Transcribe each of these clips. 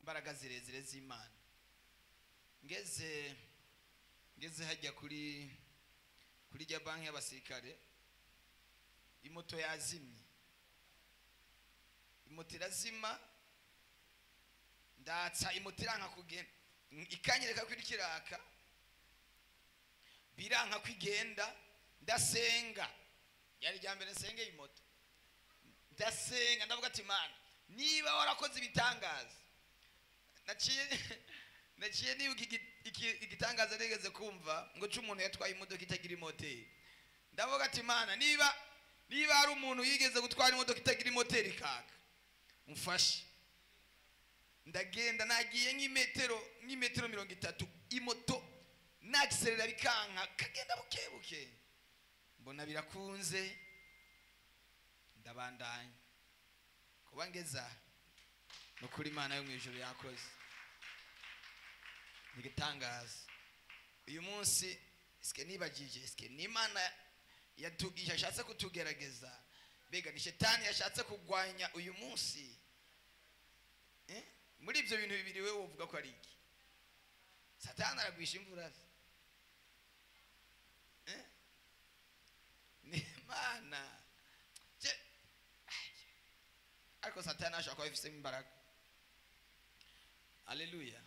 Imbaraga zirezire z'Imana. Ngeze hajya kuri rya banki y'abasirikare, imoto yazimye, imoto irazima, ndatsa imoto iranka kugenda, ikanyereka ko iri kiraka, biranka kwigenda. Ndasenga, yari rya mbere nsengeye imoto, ndasenga ndavuga ati Mana, niba warakoze ibitangaza. Naciye nibuka igitangaza nigeze kumva ngo c'umuntu yatwaye imodoka itagira imoteri. Ndavuga ati Mana, niba hari umuntu yigeze gutwara imodoka itagira imoteri kaka, umfashe. Ndagenda, nagiye nk'imetero 30, imoto nagiserera bikanka, kagenda buke buke, mbona birakunze, ndabandanya kuba ngeza. Nukuri Imana yo mu ijuru yakoze igitangaza. Uyu munsi eske nibagije, eske ni Imana yashatse kutugerageza, mbega ni shetani yashatse kugwanya uyu munsi? Muri ibyo bintu bibiri wewe uvuga ko ari iki? Satani aragwisha imvura se? Ni Imana. Ariko Satani ashaka kuba ifisemo imbaraga. Haleluya.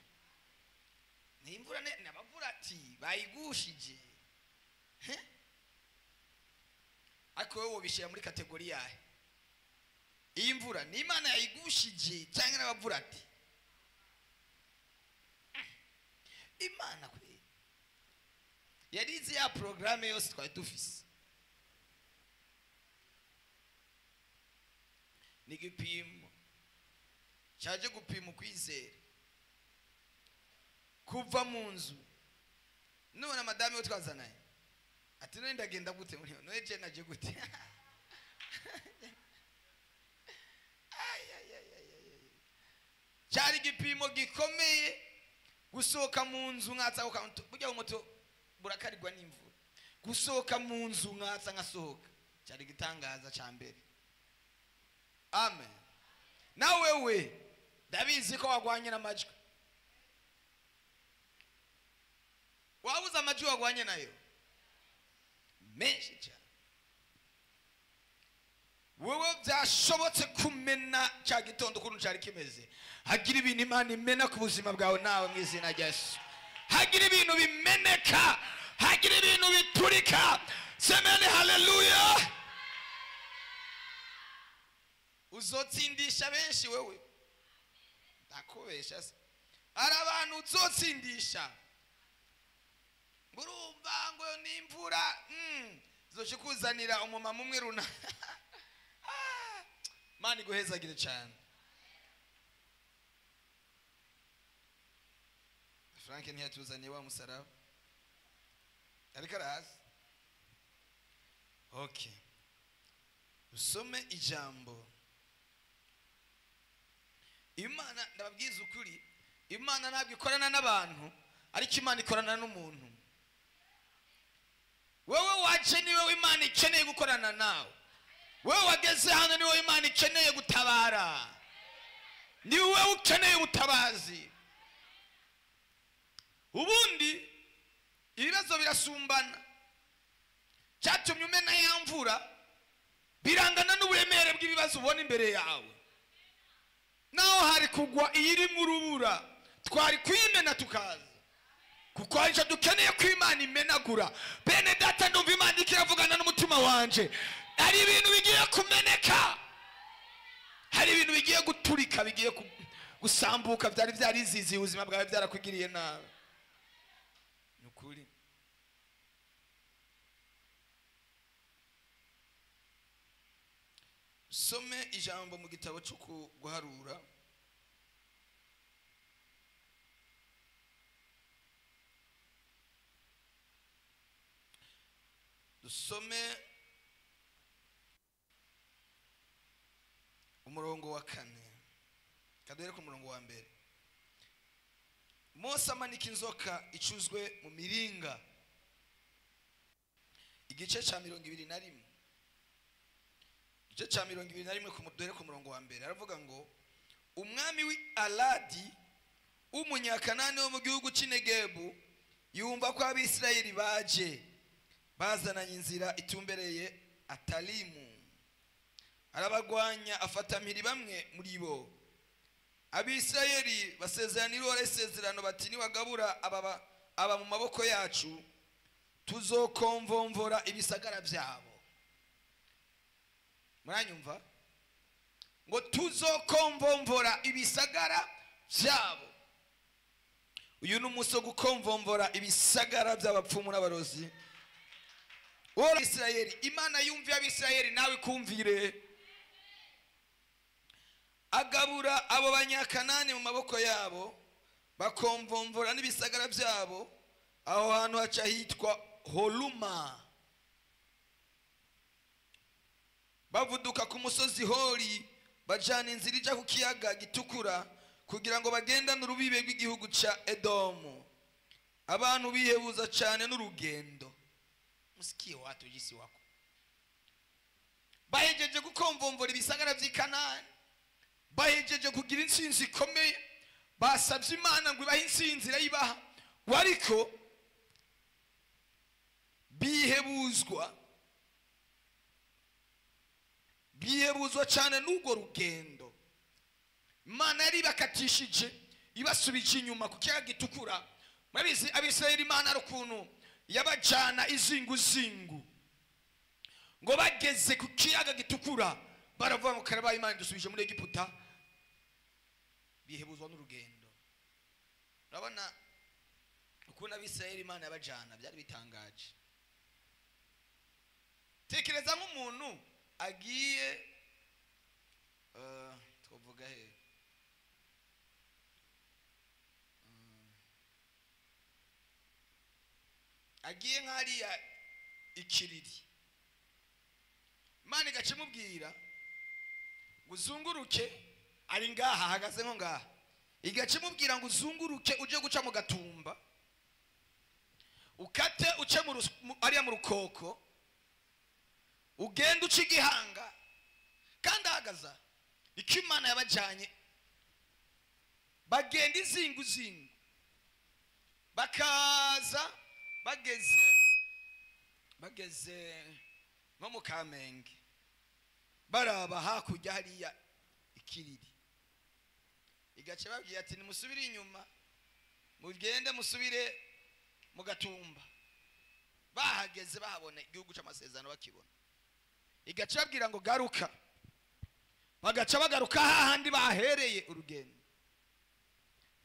Ni imvura n'abavura ati bayigushije. Ariko wewe wobishira muri kategori yahe? Iyi mvura ni Imana yayigushije cyangwa n'abavura ati? Imana kwe yarize ya programme yose twari dufise. Ni igipimo cyaje gupima ukwizera. Kuva mu nzu none madame we twazanaye ati none ndagenda gute muri none je naje gute? Ay ay ay ay, cyari igipimo gikomeye gusohoka mu nzu nkatsa burya umuto burakarirwa n'imvura. Gusohoka mu nzu nkatsa nkasohoka cyari gitangaza ca mbere. Amen. Nawe wewe ndabizi ko wagwanye n'amajwi. Wabuze amajwi wagwanye nayo menshi cyane. Wewe byashobotse kumena cya gitondo ukuntu cyari kimeze. Hagira ibintu Imana imena ku buzima bwawe nawe mu izina rya Yesu. Hagira ibintu bimeneka, hagira ibintu biturika. Semeni haleluya. Uzotsindisha benshi wewe. Ndakubesha se. Ari abantu uzotsindisha. Ngurumva ngo ni imvura, zoshikuzanira umumama umwe runa. Mani guhezagire cyane. Frank ntiyatuzaniye wa musaraba, ariko arahazi. Okay, usome ijambo. Imana, ndababwiza ukuri, Imana ntabwo ikorana n'abantu, ariko Imana ikorana n'umuntu. Wewe waje niwe Imana ikeneye gukorana nawe. Wewe wageze hano niwe Imana ikeneye gutabara. Niwe ukeneye ubutabazi. Ubundi ibibazo birasumbana. Cyatumye umena ya mvura birangana n'uburemere bw'ibibazo ubona imbere yawe. Naho hari kugwa iyiri mu rubura, twari kuyimena tukaza. Kuko hari icyo dukeneye ko Imana imenagura. Bene data, ndumva Imana ikiravugana n'umutima wanje. Hari ibintu bigiye kumeneka, hari ibintu bigiye guturika, bigiye gusambuka, byari byariziziye ubuzima bwawe, byarakugiriye nabi. Nukuri some ijambo mu gitabo cyo guharura. Dusome umurongo wa 4. Kaduhere ku murongo wa 1. Mose amanika inzoka icuzwe mu miringa. Igice ca 21. Igice ca 21 duhere ku murongo wa 1. Aravuga ngo umwami w'i Aladi Umunyakanani wo mu gihugu cy'Inegebu yumva ko Abisirayeli baje bazananye inzira itumbereye Atalimu, arabagwanya afata mpiri bamwe muri bo. Abisirayeli basezeranira Uhoraho isezerano bati: niwagabura aba mu maboko yacu, tuzokomvomvora ibisagara byabo. Muranyumva? Ngo tuzokomvomvora ibisagara byabo. Uyu ni umunsi wo gukomvomvora ibisagara by'abapfumu n'abarozi. Uhoraho Isirayeli, Imana yumviye Abisirayeli, nawe ikumvire. Agabura abo Banyakanani mu maboko yabo, bakomvomvora n'ibisagara byabo. Aho hantu haca hitwa Holuma. Bavuduka ku musozi Hori, bajana inzira ija ku kiyaga gitukura, kugira ngo bagendane urubibe rw'igihugu ca Edomu. Abantu bihebuza cyane n'urugendo. Musikie watu jinsi wako bahejeje gukomvomvora ibisagara vy'i Kanani, bahejeje kugira intsinzi ikomeye, basabye Imana ngo ibahe intsinzi, irayibaha, ariko bihebuzwa cyane n'urwo rugendo. Imana yari ibakatishije, ibasubije inyuma ku kiyaga gitukura. Murabizi Abisirayeli, Imana ari ukuntu yabajana izinguzingu, ngo bageze ku kiyaga gitukura baravuga ngo karabaye, Imana idusubije muri Egiputa. Bihebuzwa n'urugendo. Urabona ukuntu Abisirayeli Imana yabajana byari bitangaje. Tekereza nk'umuntu agiye, twavuga he, agiye nk'hariya Ikiriri, Imana igaca imubwira ngo uzunguruke, ari ngaha ahagaze nko ngaha, igaca imubwira ngo uzunguruke uje guca mu Gatumba, ukate uce ariya mu Rukoko, ugende uca Igihanga, kandi ahagaza. Icyo Imana yabajyanye, bagenda izinguzingu, bakaza bageze nko mu Kamenge, baraba hakurya hariya Ikiriri, igace babwiye ati nimusubire inyuma, mugende musubire mu Gatumba. Bahageze bahabona igihugu cy'amasezerano, bakibona, igace babwira ngo garuka, bagaca bagaruka hahandi bahereye urugendo.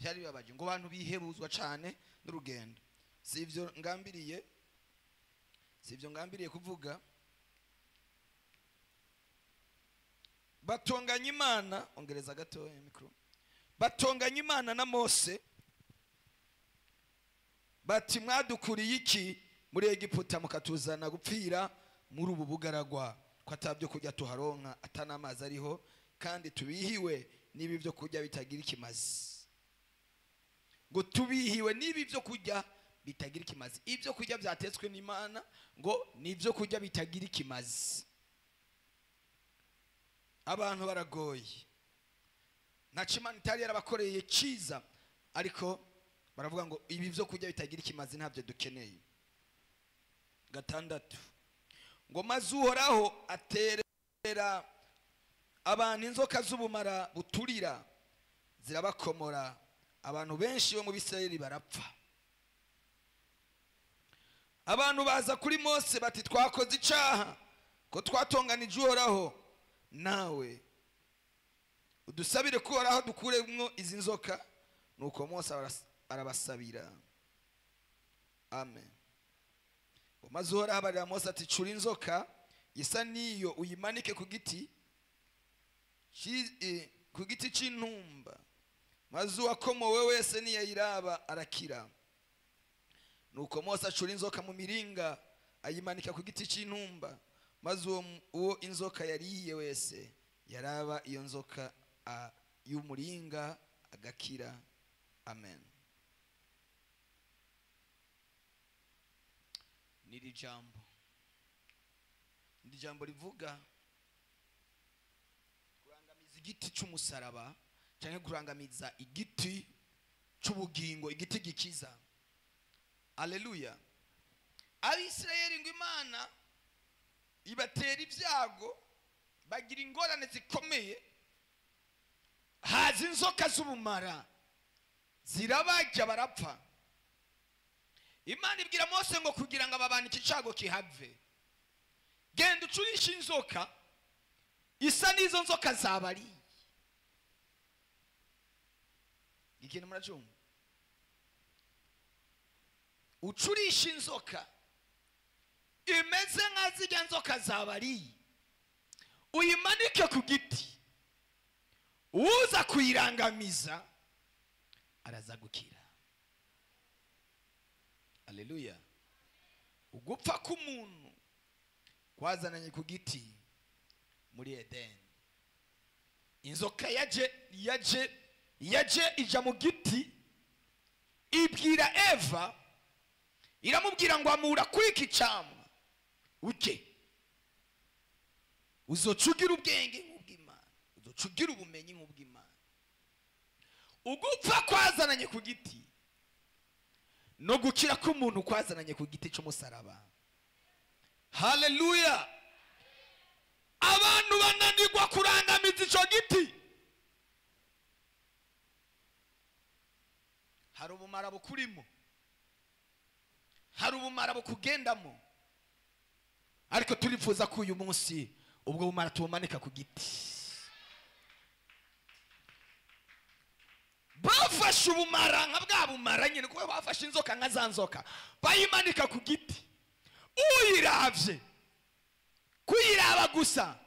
Byari bibabaje, ngo abantu bihebuzwa cyane n'urugendo. Si ibyo ngambiriye kuvuga. Batonganya Imana, ongereza gatoya mikro. Batonganya Imana na Mose bati: mwadukuriye iki muri Egiputa mukatuzana gupfira muri ubu bugaragwa, ko atabyo kurya tuharonka, atanamazi ariho, kandi tubihiwe n'ibi byo kurya bitagira ikimazi. Ngo tubihiwe n'ibi byo kurya bitagira ikimazi. Ibyo kurya byatetswe n'Imana ngo nibyo kurya bitagira ikimazi. Abantu baragoye, ntaco Imana itari yarabakoreye cyiza, ariko baravuga ngo ibi byo kurya bitagira ikimazi ntabyo dukeneye. 6 ngo maze Uhoraho aterera abantu inzoka z'ubumara buturira, zirabakomora, abantu benshi bo mu Bisirayeli barapfa. Abantu baza kuri Mose bati: twakoze icaha ko twatonganije Uhoraho nawe, udusabire ko Uhoraho dukuremwo izi nzoka. Nuko Mose arabasabira. Amen. Maze Uhoraho abarira Mose ati: cura inzoka isa n'iyo uyimanike ku giti cy'intumba, maze uwakomowe wese niyayiraba arakira. Nuko Mose acura inzoka mu miringa, ayimanika ku giti cy'intumba, maze uwo inzoka yariye wese yaraba iyo nzoka y'umuringa agakira. Amen. Niri jambo rivuga kurangamiza igiti cy'umusaraba, cyangwa kurangamiza igiti c'ubugingo, igiti gikiza. Aleluya. Abisirayeli ngo Imana ibatera ibyago, bagira ingorane zikomeye, haza inzoka z'ubumara zirabarya barapfa. Imana ibwira Mose ngo kugira ngo aba bantu iki cyago kihave, genda ucurishe inzoka isa n'izo nzoka zabariye. Ikintu muracumva, ucurisha inzoka imeze nka zirya nzoka zabariye, uyimanike ku giti, uza kuyirangamiza araza gukira. Haleluya. Ugupfa k'umuntu kwazananye ku giti muri Eden. Inzoka yaje ija mu giti, ibwira Eva, iramubwira ngo amura kuri iki camwa uke, uzocugira ubwenge nk'ubw'Imana, uzocugira ubumenyi nk'ubw'Imana. Ugupfa kwazananye ku giti no gukira k'umuntu kwazananye ku giti cy'umusaraba. Haleluya. Abantu bananirwa kurangamiza ico giti. Hari ubumara bukurimo, hari ubumara bukugendamo, ariko turifuza ko uyu munsi ubwo bumara tubumanika ku giti. Bafashe ubumara nka bwa bumara nyine, kuko bafashe inzoka nka za nzoka bayimanika ku giti. Uyiravye, kuyiraba gusa,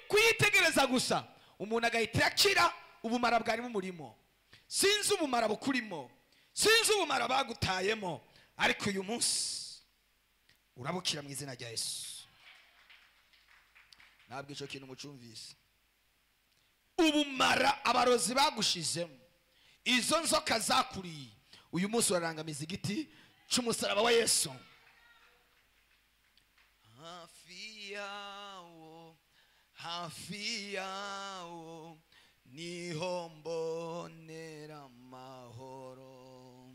kuyitegereza gusa, umuntu agahita akira ubumara bwari bumurimo. Sinzi ubumara bukurimo, sinzi ubumara bagutayemo, ariko uyu munsi urabukira mu izina rya Yesu. Ntabwo ico kintu mucumvise. Ubumara abarozi bagushizemo, izo nzoka zakuriye, uyu munsi urarangamiza igiti cy'umusaraba wa Yesu. Hafi yawo, hafi yawo, niho mbonera amahoro.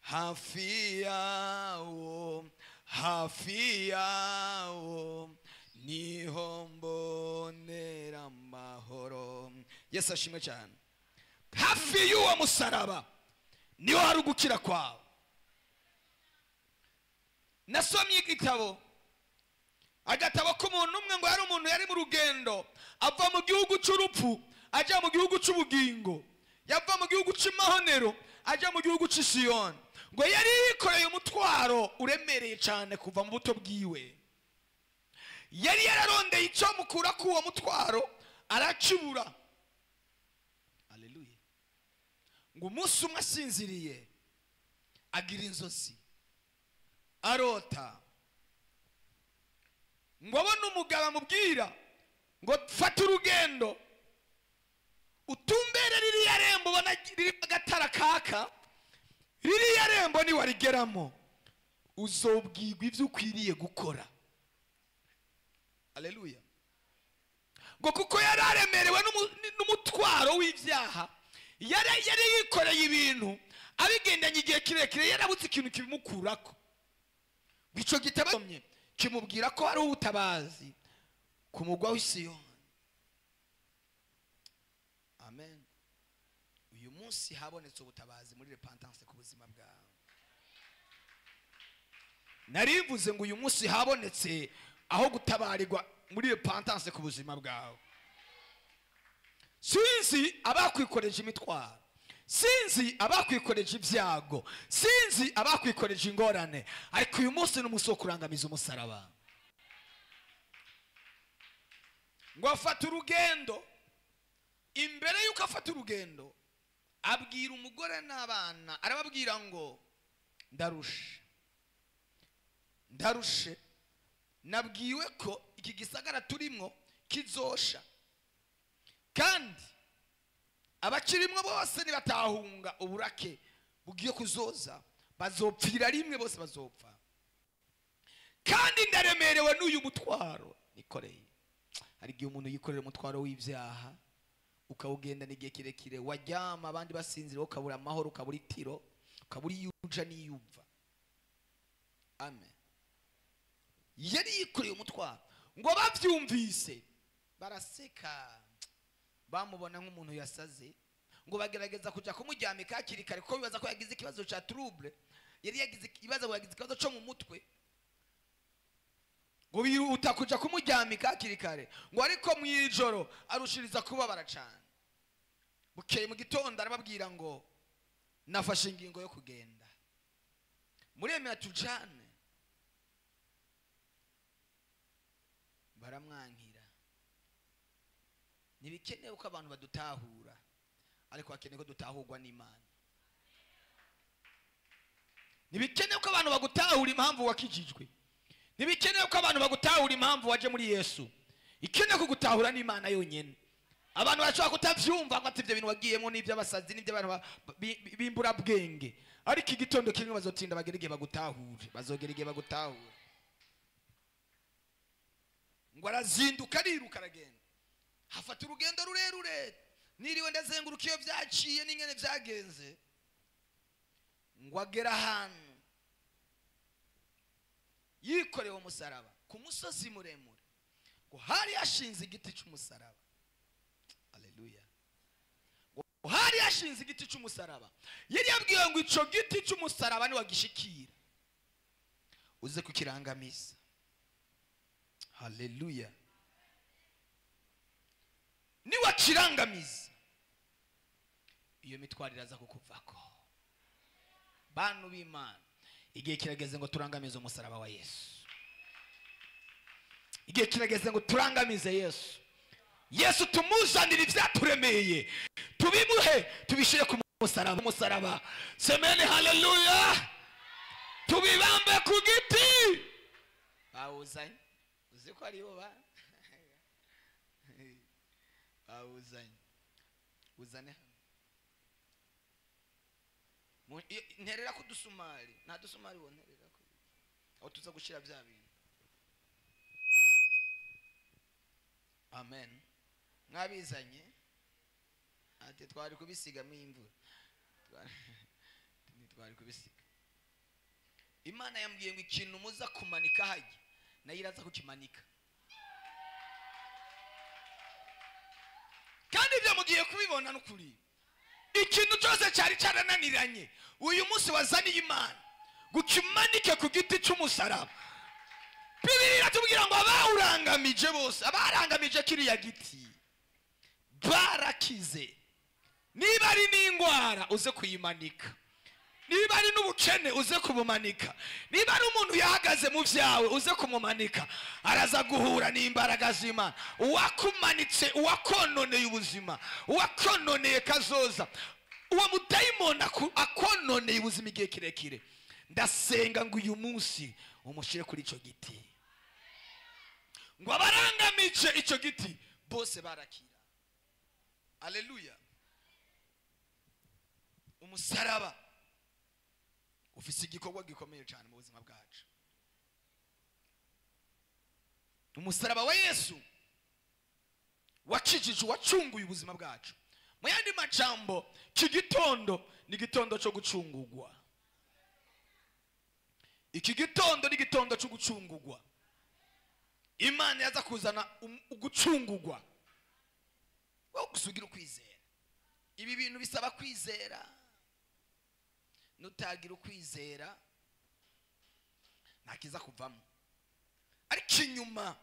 Hafi yawo, hafi yawo, niho mbonera amahoro. Yesu ashimwe cyane. Hafi y'uwo musaraba niho hari ugukira kwawe. Nasomye igitabo, agatabo k'umuntu umwe, ngo yari umuntu yari mu rugendo ava mu gihugu cy'urupfu ajya mu gihugu cy'ubugingo, yava mu gihugu cy'imahonero ajya mu gihugu cy'Isiyoni. Ngo yari yikoreye umutwaro uremereye cyane kuva mu buto bwiwe. Yari yararondeye icyo mukura k'uwo mutwaro arakibura. Haleluya. Ngo umunsi umwe asinziriye agira inzozi, arota, ngo abone umugabo amubwira ngo fata urugendo utumbere ririya rembo ubona ririmo agatara kaka, ririya rembo niwarigeramo uzobwirwa ibyo ukwiriye gukora. Haleluya. Ngo kuko yari aremerewe n'umutwaro w'ibyaha, yari yikoreye ibintu abigendanye igihe kirekire, yarabutse ikintu kibimukurako. Ico gitabo kimubwira ko ari ubutabazi ku mugwa w'Isiyoni. Amen. Uyu munsi habonetse ubutabazi muri repentance ku buzima bwawe. Narivuze ngo uyu munsi habonetse aho gutabarirwa muri repentance ku buzima bwawe. Sinzi abakwikoreje imitwaro, sinzi abakwikoreje ibyago, sinzi abakwikoreje ingorane, ariko uyu munsi ni umunsi wo kurangamiza umusaraba. Ngo afate urugendo. Imbere yuko afata urugendo abwira umugore n'abana, arababwira ngo ndarushe, ndarushe, nabwiwe ko iki gisagara turimo kizosha, kandi abakirimwo bose nibatahunga uburake bugiye kuzoza bazopfira rimwe, bose bazopfa, kandi ndaremerewe n'uyu mutwaro nikoreye. Hari igihe umuntu yikorera umutwaro w'ibyaha, Ukawugendana igihe kirekire, waryama abandi basinzira, ukabura amahoro, ukabura itiro, ukabura iyo uja n'iyo uva. Amen. Yari yikoreye umutwaro. Ngo bavyumvise baraseka, bamubona nk'umuntu yasaze. Ngo bagerageza kuja kumuryamika hakiri kare, kuko bibaza ko yagize ikibazo ca trouble, yari yagize ikibazo, ngo yagize ikibazo co mu mutwe. Ngo bihuta kuja kumuryamika hakiri kare, ngo ariko mw'ijoro arushiriza kubabara cane. Bukeye mu gitondo arababwira ngo nafashe ingingo yo kugenda, muremera tujane. Baramwankira. Ntibikenewe ko abantu badutahura, ariko hakenewe ko dutahurwa n'Imana. Ntibikenewe ko abantu bagutahura impamvu wakijijwe, ntibikenewe ko abantu bagutahura impamvu waje muri Yesu. Ikenewe kugutahura n'Imana yonyene. Abantu barashobora kutavyumva ngo ati ivyo bintu wagiyemo n'ivy'abasazi n'ivy'abantu b'imburabwenge, ariko igitondo kimwe bazotinda bagera igihe bagutahure, bazogera igihe bagutahure. Ngo arazinduka ariruka aragenda, hafata urugendo rurerure, niriwe ndazenguruka iyo vyaciye n'ingene vyagenze. Ngo agera ahantu yikorewe umusaraba ku musozi muremure, ngo hari hashinze igiti c'umusaraba. Haleluya. Ngo hari hashinze igiti c'umusaraba. Yari yabwiwe ngo ico giti c'umusaraba niwagishikira uze kukirangamiza. Haleluya. Niwakirangamiza iyo mitwaro iraza kukuvako. Bantu b'Imana, igihe kirageze ngo turangamize umusaraba wa Yesu. Igihe kirageze ngo turangamize Yesu. Yesu tumuzanire ibyaturemeye, tubimuhe, tubishire ku musaraba. Umusaraba. Semeni haleluya. Tubibambe ku giti. Bawuzanye. Uzi ko aribo ba bawuzanye. Uzane hano. Nterera ku dusumari. Nta dusumari wonterera ko. Aho tuza gushira bya bintu. Amen. Mwabizanye ati twari kubisiga mu imvura, twari kubisiga. Imana yambwiye ngo ikintu muza kumanika hajya nayo iraza kukimanika, kandi ibyo mugiye kubibona n'ukuri. Ikintu cyose cyari cyarananiranye uyu munsi wazaniye Imana gukimanike ku giti cy'umusaraba. Bibiliya iratubwira ngo abawurangamije bose, abarangamije kiriya giti barakize. Niba ari n'ingwara uze kuyimanika, niba ari n'ubukene uze kubumanika, niba ari umuntu yahagaze mu vyawe uze kumumanika. Araza guhura n'imbaraga z'Imana. Uwakumanitse, uwakononeye ubuzima, uwakononeye kazoza, uwo mudayimoni akononeye ubuzima igihe kirekire, ndasenga ngo uyu munsi umushire kuri ico giti. Ngo abarangamije ico giti bose barakira. Haleluya. Umusaraba ufise igikorwa gikomeye cyane mu buzima bwacu. Umusaraba wa Yesu wakijije, wacunguye ubuzima bwacu. Mu yandi majambo, iki gitondo ni igitondo cyo gucungugwa. Iki gitondo ni igitondo cyo gucungugwa. Imana yaza kuzana ugucungugwa. Wowe gusugira ukwizera. Ibi bintu bisaba kwizera. Nutagira ukwizera ntakiza kuvamo. Ariko inyuma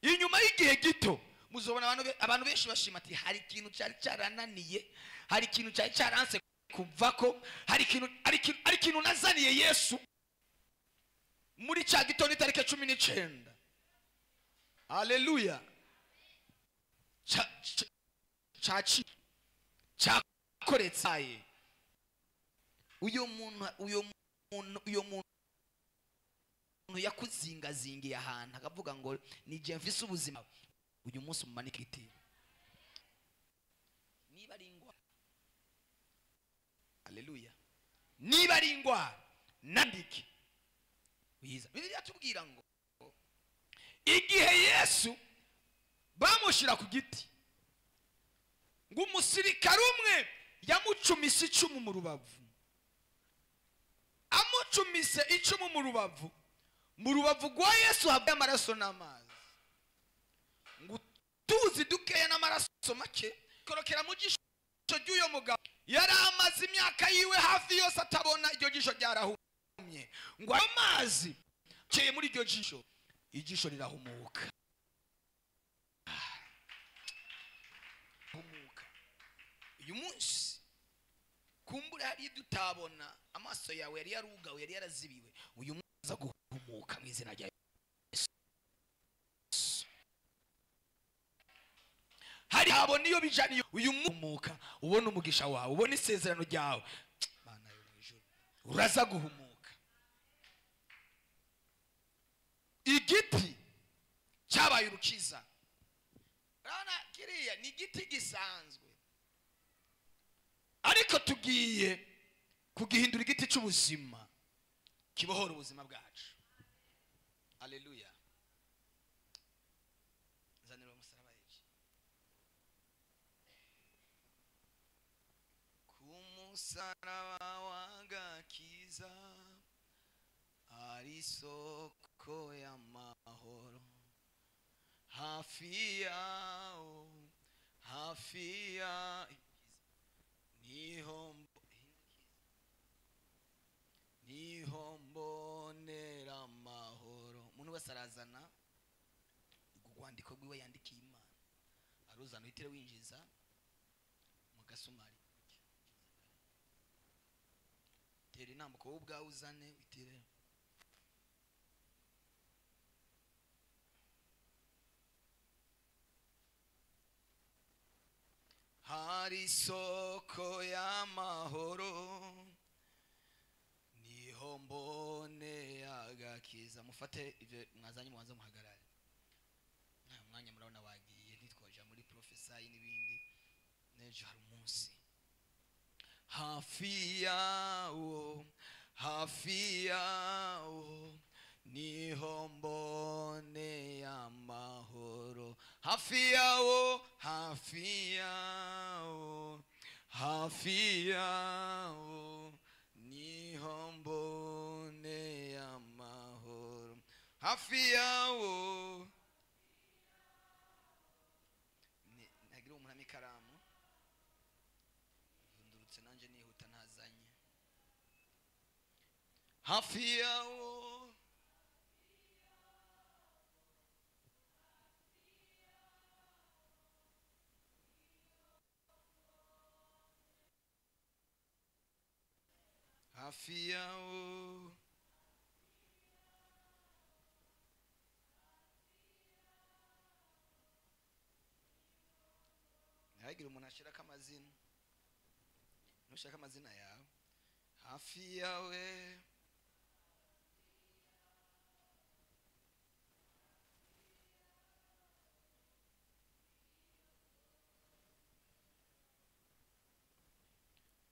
y'igihe gito muzobona abantu benshi bashima ati hari ikintu cyari cyarananiye, hari ikintu cyari cyaranse kuvako, hari ikintu nazaniye Yesu muri cya gitondo itariki 19. Haleluya. Cyakoretsaye uyo muntu yakuzingazingiye ahantu akavuga ngo ni je mfise ubuzima, uyu munsi umumanike iti niba ari ingwara. Haleluya. Niba ari ingwara nandike uyiza. Bibiliya tubwira ngo igihe Yesu bamushira ku giti Ngo umusirikare umwe yamucumise icumu mu rubavu. Amucumise icumu mu rubavu. Mu rubavu rwa Yesu havuye amaraso n'amazi. Ngo tuzi dukeya n'amaraso make korokera mu jisho ry'uyo mugabo. Yari amaze imyaka yiwe hafi yose atabona, iryo jisho ryarahumye. Ngo ayo mazi ceye muri iryo jisho, ijisho rirahumuka. Humuka. Uyu munsi kumbura hari dutabona, amaso yawe yari yarugawe, yari yarazibiwe. Uyu munsi aza guhumuka mu izina rya Yesu. Hari habona iyo bijaniye uyu muka, ubona umugisha wawe, ubona isezerano ryawe. Mana yo mu ijuru, uraza guhumuka. Igiti cyabaye urukiza. Urabona kiriya ni igiti gisanzwe, ariko tugiye kugihindura igiti cy'ubuzima, kibohora ubuzima bwacu. Haleluya. Nzanira umusaraba yeje. Ku musaraba w'agakiza ari isoko y'amahoro, hafi yawo, hafi ya niho mbonera amahoro. Umuntu wese arazana urwandiko rwiwe yandikiye Imana, aruzana uhitire winjiza mu gasumari. Tera inama ko wowe ubwawe uzane witire. Hari isoko y'amahoro, niho mbone agakiza. Mufate ibyo mwazanye mubanze muhagarare. Nta mwanya murabona wagiye, ntitwoja muri prophesy n'ibindi. N'ejo hari umunsi. Hafi yawo, hafi yawo, niho mbone amahoro. Hafi yawo, hafi yawo, hafi yawo, niho mbone amahoro. Hafi yawo. Ntagira umuntu ikaramu. Ndurutse nanje nihuta ntazanye. Hafi yawo. Hafi yawo. Ntihagire umuntu ashirako amazina. Ntushaka amazina yawe. Hafi yawe.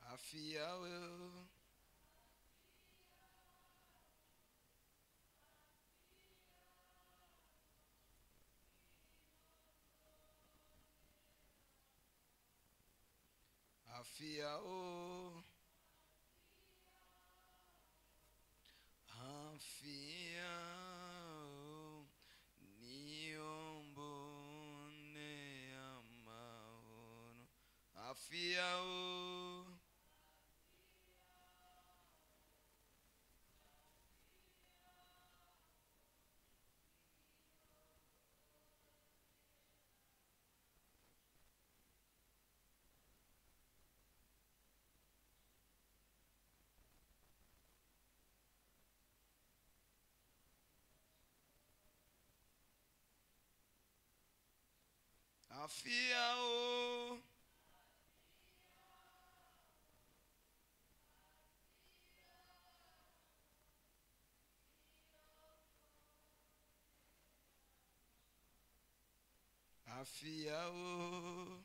Hafi yawe. Hafi yawo. Hafi yawo, niyo mbone amahoro. Hafi yawo. Hafi yawo. Hafi yawo.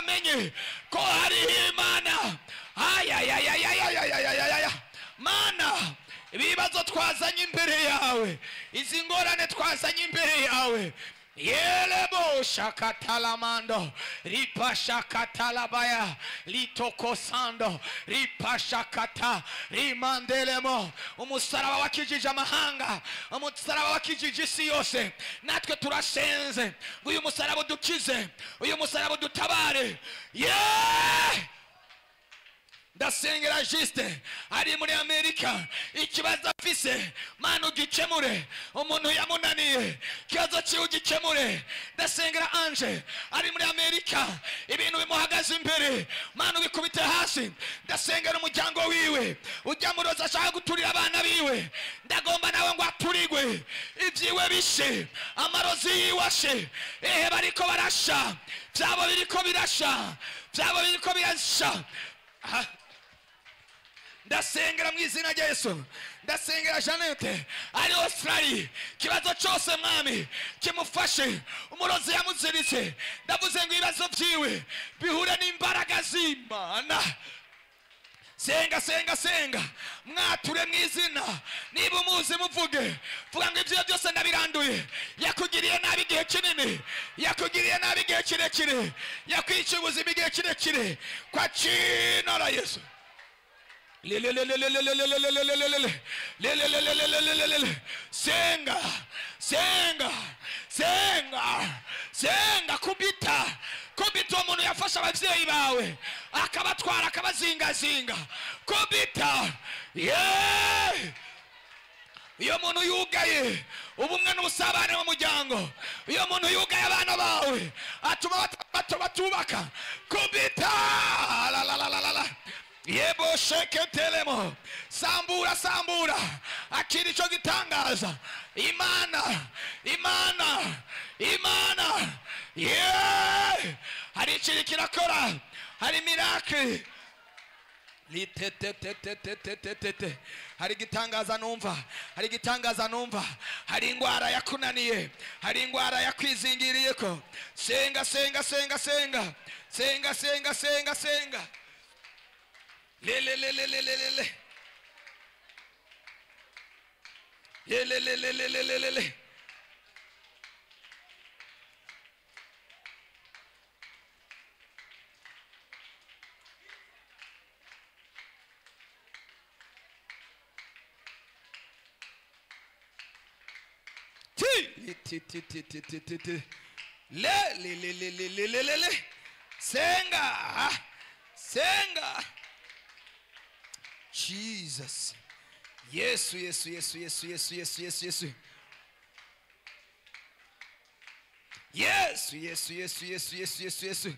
bamenye ko hariho Imana. Ayayayayayayayaya, Mana, ibibazo twazanye imbere yawe, izi ngorane twazanye imbere yawe, Yelebo shakatalamando ripashakatalabaya litokosando ripashakata rimandelemo. Umusaraba wakijije amahanga, umusaraba wakijije isi yose. Natwe turasenze ngo uyu musaraba udukize, uyu musaraba udutabare. Yeah! Ndasengera Juste ari muri Amerika, ikibazo afise Mana ugikemure, umuntu yamunaniye ikibazo cyiwe ugikemure. Ndasengera Ange ari muri Amerika, ibintu bimuhagaze imbere Mana ubikubite hasi. Ndasengera umuryango wiwe ujya muroza ashaka guturira abana biwe, ndagomba nawe ngo aturigwe, ibyiwe bishe, amarozi yiwe ashe. Ehe, bariko barasha, byabo biriko birasha, byabo biriko birasha. Ndasengera mu izina rya Yesu. Ndasengera Jeannette ari Australia, ikibazo cyose Mwami kimufashe, umurozi yamuziritse. Ndavuze ngo ibibazo byiwe bihure n'imbaraga z'Imana. Senga, senga, senga, mwature mu izina. Niba umuzi muvuge, vuga ngo ibyo byose ndabiranduye. Yakugiriye nabi igihe kinini, yakugiriye nabi igihe kirekire, yakwiciye ubuzima igihe kirekire, kwa jina la Yesu. Senga, senga, senga, senga. Kubita, kubita umuntu yafashe ababyeyi bawe akabatwara akabazingazinga. Kubita. Yeah! Iyo muntu yugaye ubumwe n'ubusabane mu muryango, iyo muntu yugaye abana bawe atuma batubaka. Kubita. La la la la la. Yebo sheketelemo. Sambura, sambura. Akiri ico gitangaza. Imana, Imana, Imana. Yeah! Hari ikiri kirakora, hari miracle. Litetetetetetetete. Hari igitangaza numva, hari igitangaza numva. Hari ingwara yakunaniye, hari ingwara yakwizingiriyeko. Senga, senga, senga, senga. Senga, senga, senga, senga. Le le le le le le le le. Le le le le le le le le le. Ti ti ti ti ti ti ti ti. Le le le le le le le le le. Senga, senga. Jesus. Yesu, Yesu, Yesu, Yesu, Yesu, Yesu, Yesu, Yesu. Yesu, Yesu, Yesu, Yesu, Yesu, Yesu, Yesu.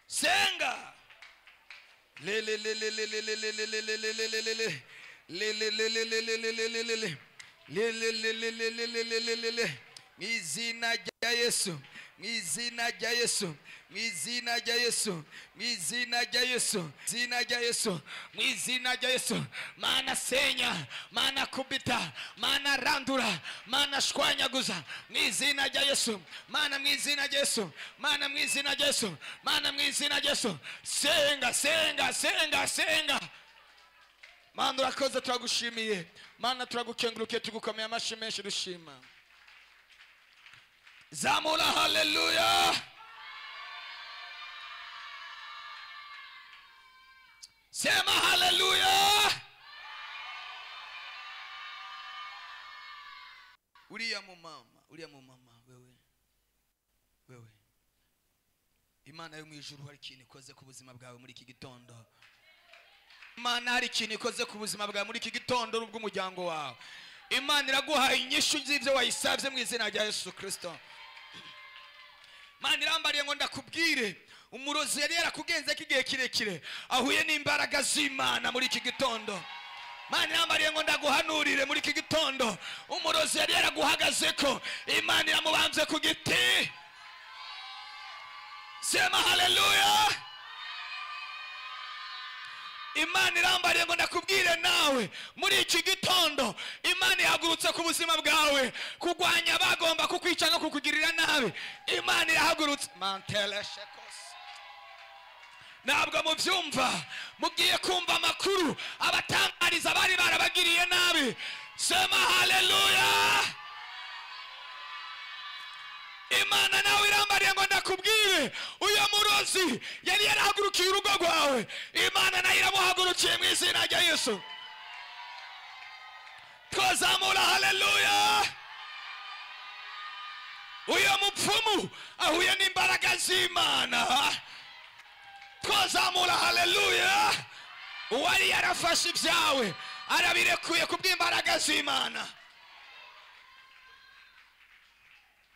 Senga. Le le le le le le le le le le le le le le le. Le le le le le le le le le le le. Le le le le le le le le le le le. Mwizina rya Yesu, mwizina rya Yesu, mwizina rya Yesu, mwizina rya Yesu, mwizina rya Yesu, mwizina rya Yesu. Mana senya, mana kubita, mana randura, mana shwanyaguza, mwizina rya Yesu, mana mwizina rya Yesu, mana mwizina rya Yesu, mana mwizina rya Yesu. Senga, senga, senga, senga. Mana urakoze, turagushimiye. Mana turagukengurukiye, tugukomeye amashi menshi dushima. Zamura haleluya. Sema haleluya. Uriya mumama, uriya mumama, wewe, wewe, Imana yo mu ijuru hari ikintu ikoze ku buzima bwawe muri iki gitondo. Imana hari ikintu ikoze ku buzima bwawe muri iki gitondo n'ubw'umuryango wawe. Imana iraguha inyishu z'ibyo wayisabye mu izina rya Yesu Kristo. Imana irambariye ngo ndakubwire, umurozi yari yarakugenze ko igihe kirekire ahuye n'imbaraga z'Imana muri iki gitondo. Imana irambariye ngo ndaguhanurire muri iki gitondo, umurozi yari yaraguhagaze ko Imana iramubambye ku giti. Sema haleluya. Imana irambariye ngo ndakubwire nawe muri iki gitondo, Imana ihagurutse ku buzima bwawe kurwanya bagomba kukwica no kukugirira nabi. Imana irahagurutse. Mantele shekos. Ntabwo mubyumva, mugiye kumva amakuru abatangariza bari barabagiriye nabi. Sema haleluya. Imana nawe irambariye ngo ndakubwire, uyo murozi yari yarahagurukiye urugo rwawe, Imana nayo iramuhagurukiye mu izina rya Yesu. Twazamura haleluya. Uyo mupfumu ahuye n'imbaraga z'Imana. Twazamura haleluya. Uwari yarafashe ibyawe arabirekuye kubw'imbaraga z'Imana.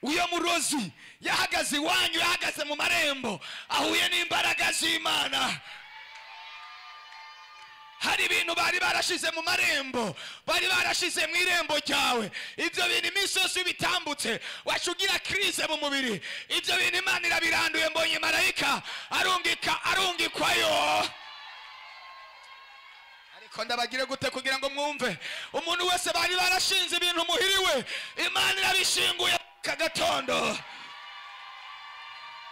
Uyo murozi yahagaze iwanyu, yahagaze mu marembo, ahuye n'imbaraga z'Imana. Hari ibintu bari barashize mu marembo, bari barashize mu irembo ryawe. Ibyo bintu iminsi yose bitambutse wacugira crise mu mubiri. Ibyo bintu Imana irabiranduye. Mbonye marayika arungika arungikwayo. Ariko ndabagire gute kugira ngo mwumve? Umuntu wese bari barashinze ibintu muhiriwe, Imana irabishinguye kagatondo.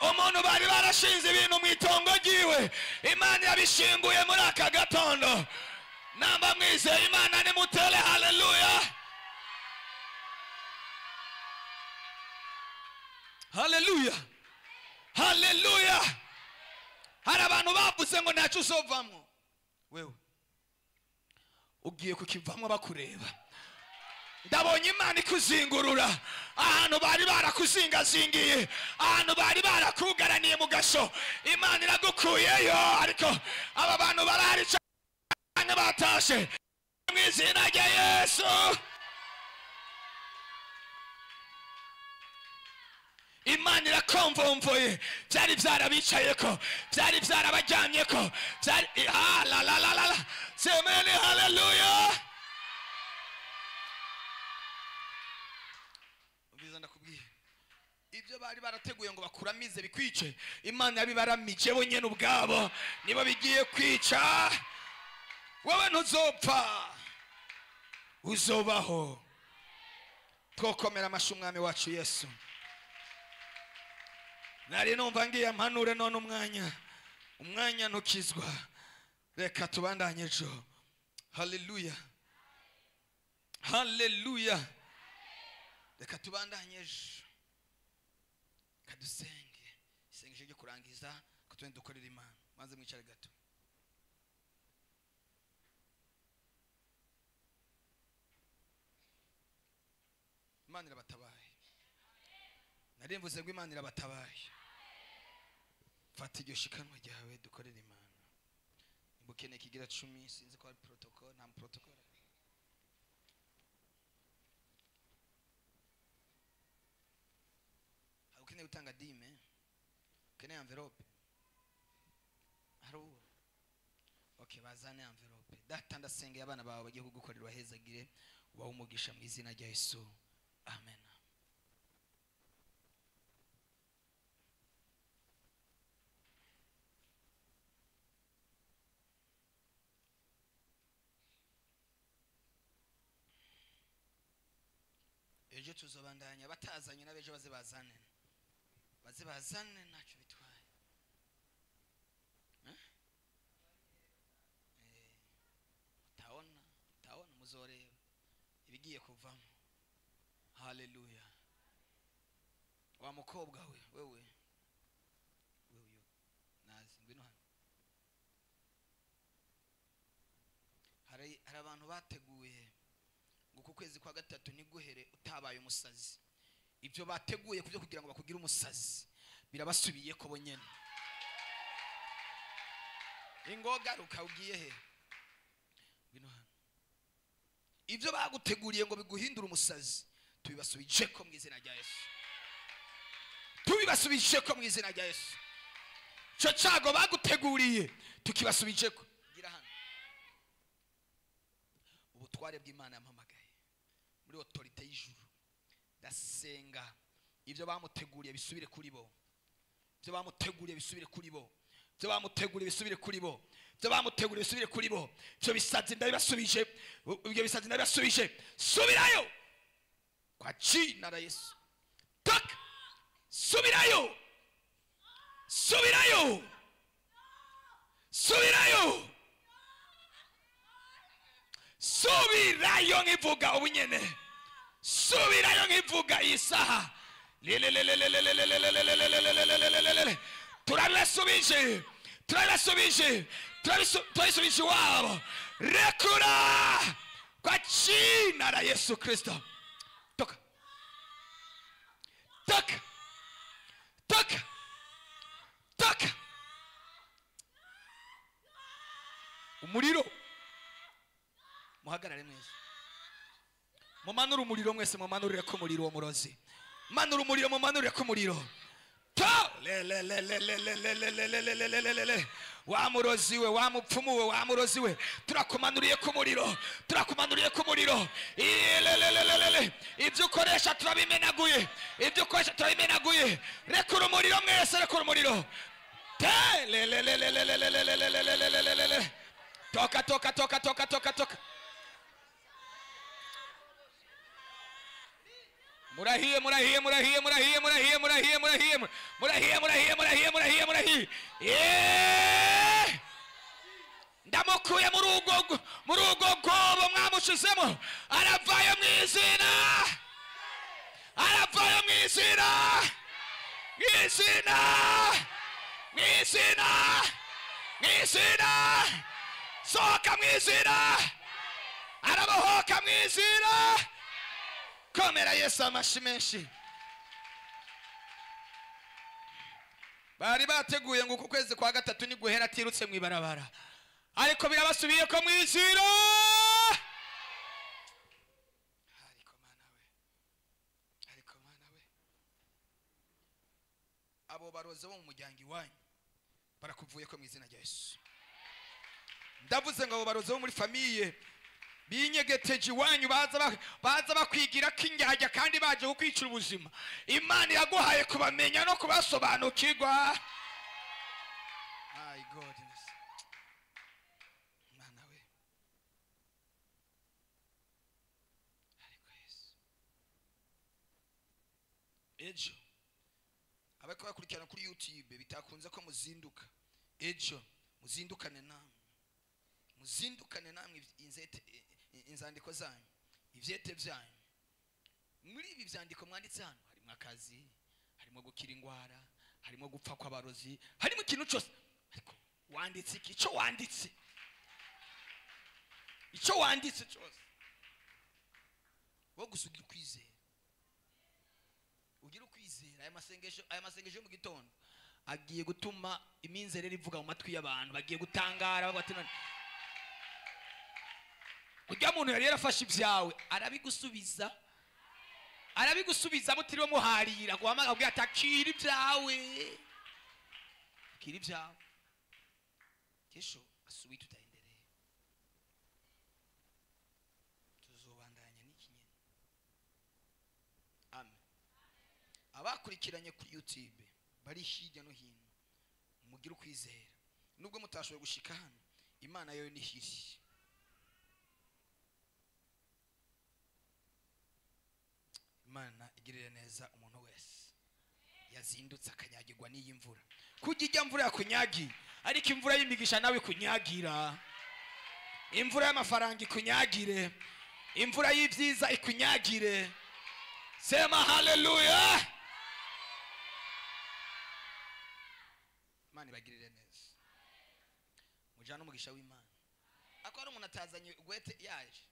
Umuntu bari barashinze ibintu mu itongo ryiwe, Imana yabishinguye muri aka gatondo. Namba mwizeye Imana nimutere haleluya. Haleluya, haleluya. Hari abantu bavuze ngo ntacyo uzovamwo, wewe ugiye kukivamwo bakureba. Ndabonye Imana ikuzingurura ahantu bari barakuzingazingiye, ahantu bari barakugaraniye mu gasho, Imana iragukuyeyo. Ariko aba bantu barahari cyane batashe mu izina rya Yesu. Imana irakomvomvoye byari byarabicayeko, byari byarabajyamyeko, byari la la la la. Semeni haleluya. Ndakubwiye ibyo bari barateguye ngo bakuramize bikwice, Imana yabibaramije bo nyene ubwabo nibo bigiye kwica. Wowe ntuzopfa, uzobaho. Twokomera amashyi umwami wacu Yesu. Nari numva ngiye mpanure none umwanya ntukizwa. Reka tubandanye ejo. Haleluya, haleluya. Reka tubandanye ejo, kadusenge isengesho ryo kurangiza ko tugende dukorera Imana. Maze mwicare gato. Imana irabatabaye. Nari mvuze ngo Imana irabatabaye. Fata iryo shikanwa ryawe dukorere Imana. Nimba ukeneye kigira 10, sinzi ko ari protocol, nta protocol. Ukeneye gutanga dime, ukeneye envelope, hari uwo? Okay, bazane envelope. Data ndasengeye abana bawe bagiye kugukorera hezagire, ubahe umugisha mu izina rya Yesu. Amen. Ejo tuzobandanya batazanye n'abejo baze bazane. Baze bazane ntacyo bitwaye. Utabona muzoreba ibigiye kuvamo. Haleluya. Wa mukobwa we, wewe wewe nazi ngwino hano. Hari abantu bateguye ngo ku kwezi kwa gatatu niguhere utabaye umusazi. Ibyo bateguye kubyo kugira ngo bakugire umusazi birabasubiye ko bonyene. Ingogaruka ugiye he? Ngwino hano. Ibyo baguteguriye ngo biguhindure umusazi tubibasubije ko mu izina rya Yesu. Tubibasubije ko mu izina rya Yesu. Cyo cyago baguteguriye tukibasubije ko. Gira hano. Ubutware bw'Imana yampamagaye muri autorité y'ijuru. Ndasenga ibyo bamuteguriye bisubire kuri bo. Ibyo bamuteguriye bisubire kuri bo. Ibyo bamuteguriye bisubire kuri bo, ibyo bamuteguriye bisubire kuri bo. Ibyo bisazi ndabibasubije, ibyo bisazi ndabibasubije. Subirayo kwa jina la Yesu. Toka, subirayo, subirayo, subirayo, subirayo nkivuga ubunyene, subirayo nkivuga iyi saha. Turabasubije, turabasubije, turabisubije iwabo. Rekura kwa jina la Yesu Kristo. Toka, toka, toka, toka. Umuriro, muhagarare mwese, mumanure umuriro mwese, mumanurire ko umuriro wo murozi, manura umuriro, mumanurire ko umuriro. To le le le le le le le le le le le le le le le. Wa murozi we, wa mupfumu we, wa murozi we, turakumanuriye ku muriro, turakumanuriye ku muriro. Le le le le le. Ibyo ukoresha turabimenaguye, ibyo ukoresha turabimenaguye. Rekura umuriro mwese, rekura umuriro. Te le le le le le le le le le le le le le le. Toka, toka, toka, toka, toka, toka. Murahiye, murahiye, murahiye, murahiye, murahiye, murahiye, murahiye, murahiye, murahiye, murahiye, murahiye, murahiye. Ndamukuye muri urwo rwobo mwamushizemo, aravayo mu izina, aravayo mu izina, mu izina, mu izina, mu izina. Sohoka mu izina, arabohoka mu izina. Komera Yesu amashi menshi. Bari bateguye ngo uku kwezi kwa gatatu ni guhera atirutse mu ibarabara, ariko birabasubiye ko mu izina. Ariko Mana we, ariko Mana we, abo baroze bo mu muryango iwanyu barakuvuye ko mu izina rya Yesu. Ndavuze ngo abo baroze bo muri famiye binyegeteje iwanyu, baza bakwigira ko injyajya kandi baje kukwicira ubuzima. Imana iraguhaye kubamenya no kubasobanukirwa. My goodness, Mana we, ariko Yesu. Ejo abako bakurikirana kuri YouTube bitakunze ko muzinduka, ejo muzindukane namwe, muzindukane namwe inzandiko zanyu, ivyete byanyu. Muri ibi vyandiko mwanditse hano harimo akazi, harimo gukira ingwara, harimo gupfa kw'abarozi, harimo ikintu cyose. Ariko wanditse iki? Ico wanditse, ico wanditse cyose wo gusugira ukwizera, ugira ukwizera. Aya masengesho mu gitondo agiye gutuma iminzerere ivuga mu matwi y'abantu, bagiye gutangara bavuga ati none ujya muntu yari yarafashe ibyawe arabigusubiza, arabigusubiza mutiriwe muharira guhamagara ubwira ati akira ibyawe, akira ibyawe. Kesho asubuhi tutaendelea, tuzobandanya n'iki nyene. Amen. Abakurikiranye kuri YouTube bari hirya no hino, mugire ukwizera nubwo mutashoboye gushika hano, Imana yo ni hiri. Imana igirire neza umuntu wese yazindutse akanyagirwa n'iyi mvura. Kujya ijya mvura yakunyagiye, ariko imvura y'imigisha nawe ikunyagira, imvura y'amafaranga ikunyagire, imvura y'ibyiza ikunyagire. Sema haleluya. Imana ibagirire neza, mujana umugisha w'Imana. Ako ari umuntu atazanye ugwete yaje.